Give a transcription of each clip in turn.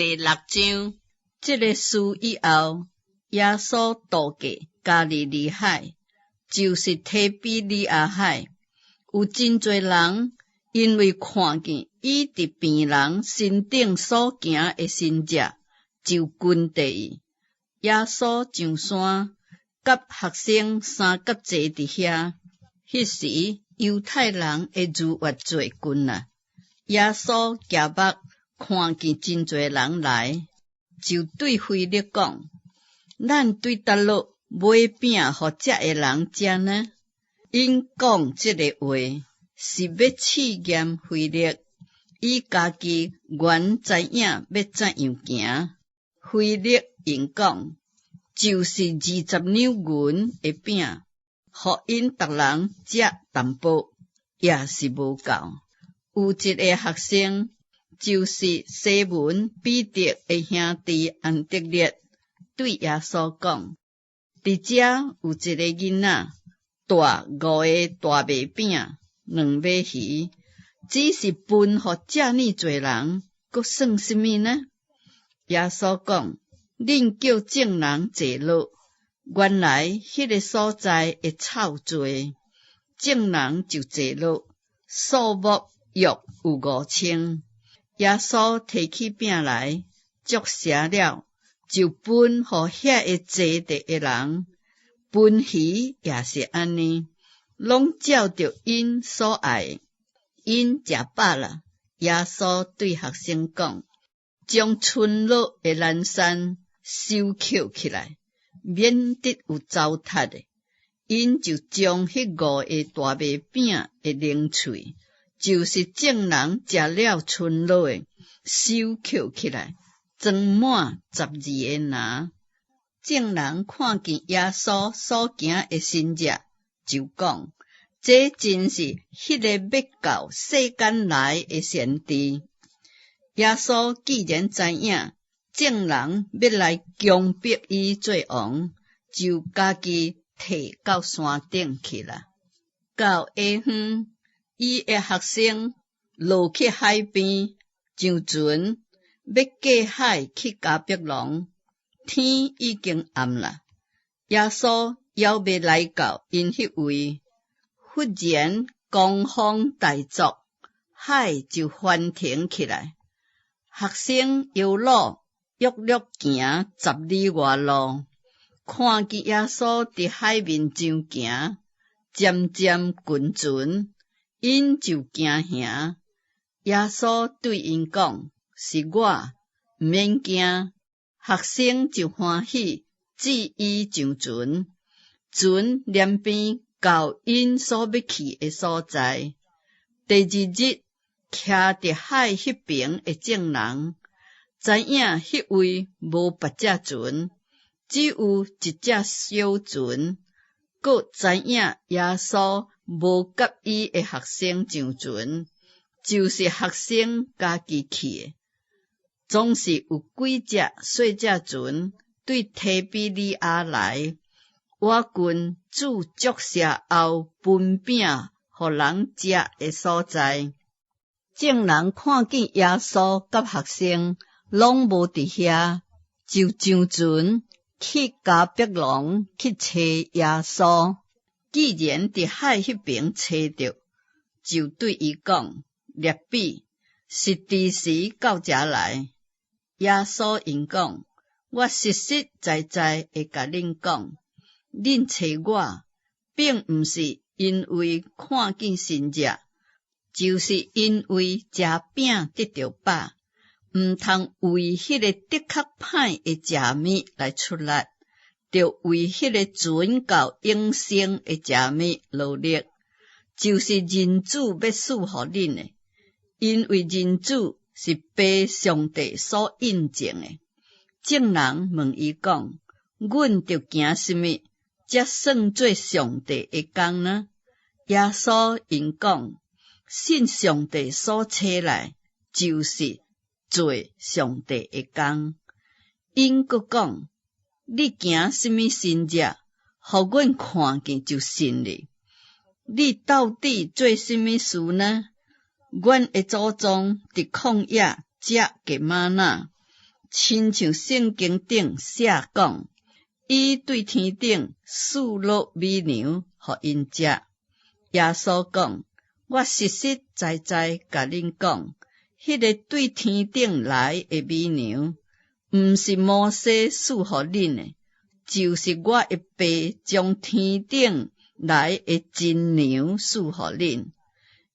第六章，這个事以後，耶穌渡過加利利海，就是提比哩亞海。有真濟人因為看見伊佇病人身頂所行的神跡，就跟綴伊。耶穌上山，佮學生相佮坐佇遐。彼時猶太人的逾越節近啦，耶穌舉目看見真濟人來，就對腓力講：咱對佗落買餅予遮的人食呢？𪜶講這个話是欲試驗腓力，伊家己原知影欲怎樣行。腓力應講：就是20兩銀的餅，予𪜶逐人食淡薄，也是無夠。有一个學生，就是西門彼得的兄弟安德烈，對耶穌講：佇遮有一个囡仔，帶五个大麥餅，兩尾魚，只是分予遮爾濟人，閣算啥物呢？耶穌講：恁叫眾人坐落。原來彼个所在的草濟，眾人就坐落，數目約有5000。耶穌提起餅來，祝謝了，就分予遐个坐著的人，分魚也是按呢，攏照著𪜶所愛的。𪜶食飽啦，耶穌對學生講：將賰落的零散收抾起來，免得有糟蹋的。𪜶就將彼五个大麥餅的零碎，就是眾人食了賰落的，收抾起來，裝滿12個籃。眾人看見耶穌所行的神跡，就講：這真是彼个欲到世間來的先知。耶穌既然知影眾人欲來強迫伊做王，就家己退到山頂去啦。到下昏，伊的學生落去海邊上船，欲過海去迦百農。天已經暗啦，耶穌猶未來到𪜶彼位。忽然狂風大作，海就翻騰起來。學生搖櫓約略行10里外路，看見耶穌佇海面上行，漸漸近船，𪜶就驚嚇。耶穌對𪜶講：是我，毋免驚。學生就歡喜，載伊上船，船連邊到𪜶所欲去的所在。第二日，徛佇海彼爿的眾人，知影彼位無別隻船，只有一隻小船，閣知影耶穌無佮伊的學生上船，就是學生家己去的。總是有幾隻細隻船對提比哩亞來，倚近主祝謝後分餅予人食的所在。眾人看見耶穌佮學生攏無佇遐，就上船去迦百農去揣耶穌。既然佇海彼爿揣著，就對伊講：辣彼，是佇時到遮來。耶穌應講：我實實在在會共恁講，恁揣我，並毋是因為看見神跡，就是因為食餅得著飽，毋通為彼个的確歹的食物來出力，著為彼个存到永生的食物勞力，就是人子欲賜予恁的，因為人子是被上帝所印證的。眾人問伊講：阮著行啥物，才算做上帝的工呢？耶穌應講：信上帝所差來，就是做上帝的工。𪜶閣講：你行啥物神跡，予阮看見就信你？你到底做啥物事呢？阮的祖宗佇曠野食過瑪納，親像聖經頂寫講，伊對天頂賜落米糧，予𪜶食。耶穌講：我實實在在共恁講，彼个對天頂來的米糧，毋是摩西賜予恁的，就是我的爸將天頂來的真糧賜予恁。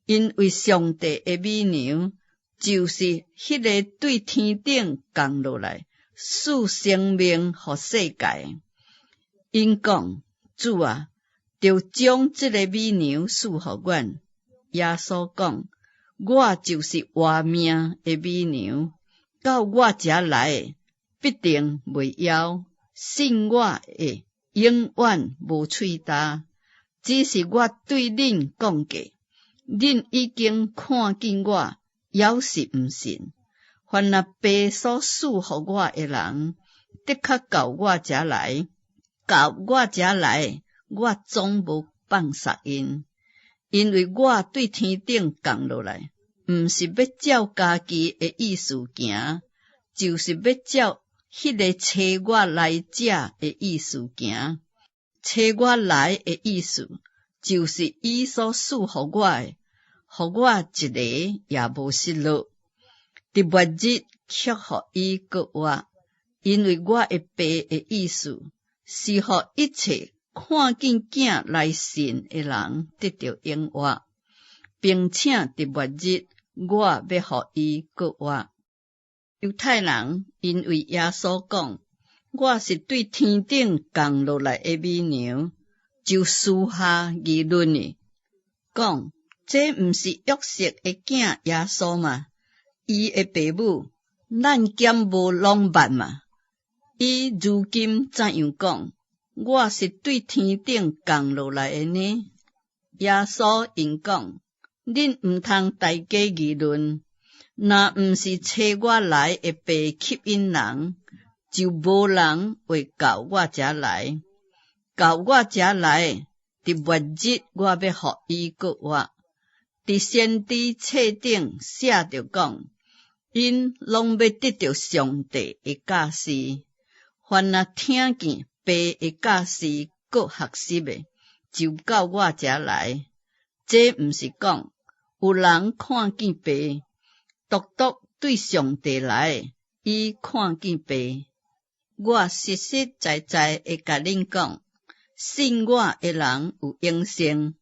因為上帝的米糧，就是彼个對天頂降落來，賜生命予世界。𪜶講：主啊，著將這个米糧賜予阮。耶穌講：我就是活命的米糧，到我遮來的，必定袂枵；信我的，永遠無喙焦。只是我對恁講過，恁已經看見我，猶是毋信。凡若爸所賜予我的人，的確到我遮來，到我遮來，我總無放捒𪜶。因為我對天頂降落來，毋是欲照家己的意思行，就是欲照彼个差我來者的意思行。差我來的意思，就是伊所賜予我的，予我一个也無失落。佇末日卻予伊閣活，因為我的爸的意思是予一切看見囝來信的人得著永活，並且佇末日我欲予伊閣活。猶太人因為耶穌講，我是對天頂降落來的米糧，就私下議論呢，講這毋是約瑟的囝耶穌嗎？伊的爸母，咱敢無攏捌嗎？伊如今怎樣講，我是對天頂降落來的呢？耶穌應講：恁毋通大家議論，若毋是差我來的爸吸引人，就無人會到我遮來。到我遮來，佇末日我欲予伊閣活。佇先知冊頂寫著講，𪜶攏欲得著上帝的教示。凡若聽見爸的教示，閣學習的，就到我遮來。這毋是講有人看見爸，獨獨對上帝來的，伊看見爸。我實實在在的共恁講，信我的人有永生。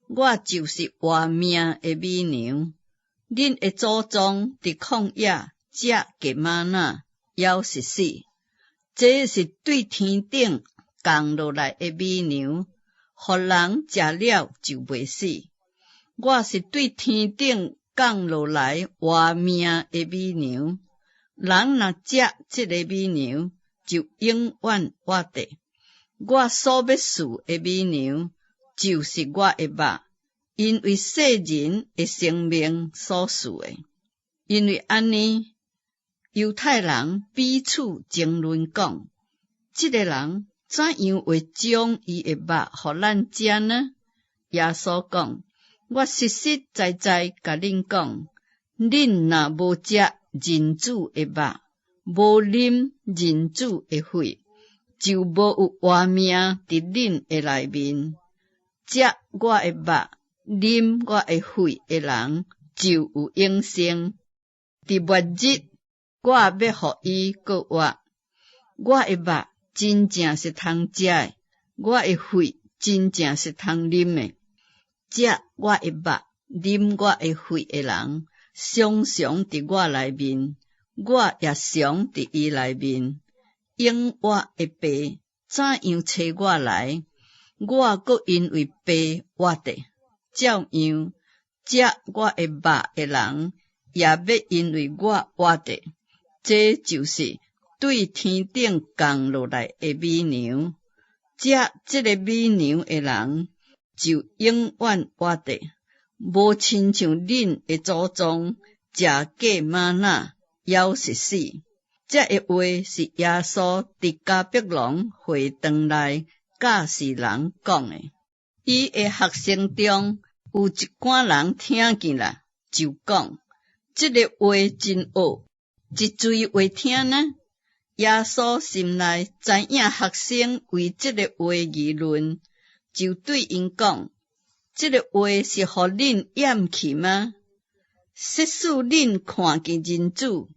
我就是活命的米糧。恁的祖宗佇曠野食過嗎哪，猶是死。這是對天頂降落來的米糧，予人食了就袂死。我是對天頂降落來活命的米糧，人若食這个米糧，就永遠活著。我所欲賜的米糧，就是我的肉，因為世人的生命所賜的。因為按呢，猶太人彼此爭論講：這个人怎樣會將伊的肉予咱食呢？耶穌講：我實實在在共恁講，恁若無食人子的肉，無啉人子的血，就無有活命佇恁的內面。食我的肉，啉我的血的人，就有永生。佇末日，我欲予伊閣活。我的肉真正是通食的，我的血真正是通啉的。食我的肉，啉我的血的人，常常佇我內面，我也常佇伊內面。永活的爸怎樣差我來，我閣因為爸活著，照樣食我的肉的人，也欲因為我活著。這就是對天頂降落來的米糧。食這个米糧的人，就永遠活著，無親像恁的祖宗食過嗎哪，猶是死。這个話是耶穌佇迦百農會堂內教示人講的。伊的學生中有一寡人聽見啦，就講：這个話真惡，是誰會聽呢？耶穌心內知影學生為這个話議論，就對𪜶講：這个話是予恁厭棄嗎？設使恁看見人子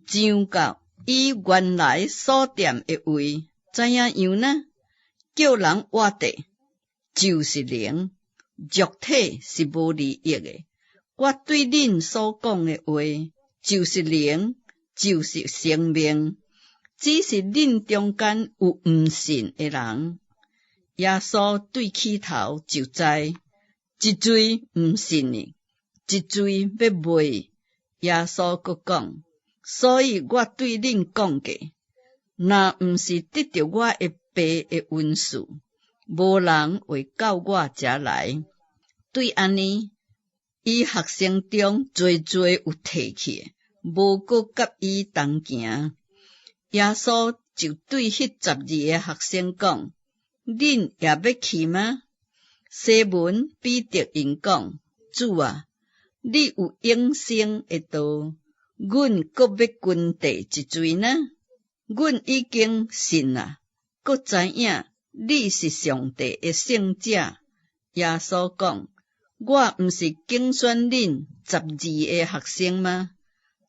上到伊原來所踮的位，怎樣呢？叫人活的，就是靈，肉體是無利益的。我對恁所講的話，就是靈，就是生命。只是恁中間有毋信的人。耶穌對起頭就知，一濟毋信的，一濟欲賣。耶穌閣講：所以我對恁講過，若毋是得著我的爸的恩賜，無人會到我遮來。對按呢，伊學生中濟濟有退去的，無閣佮伊同行。耶穌就對彼12個學生講：恁也欲去嗎？西門彼得應講：主啊，你有永生的道，阮閣欲跟綴一誰呢？阮已經信啊，閣知影你是上帝的聖者。耶穌講：我毋是揀選恁12個學生嗎？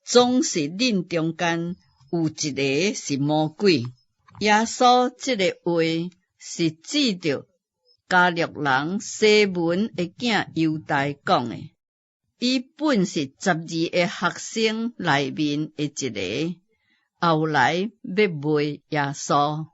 總是恁中間有一个是魔鬼。耶穌這个話是指著加略人西門的囝猶大講的，伊本是十二个學生內面的一个，後來欲賣耶穌。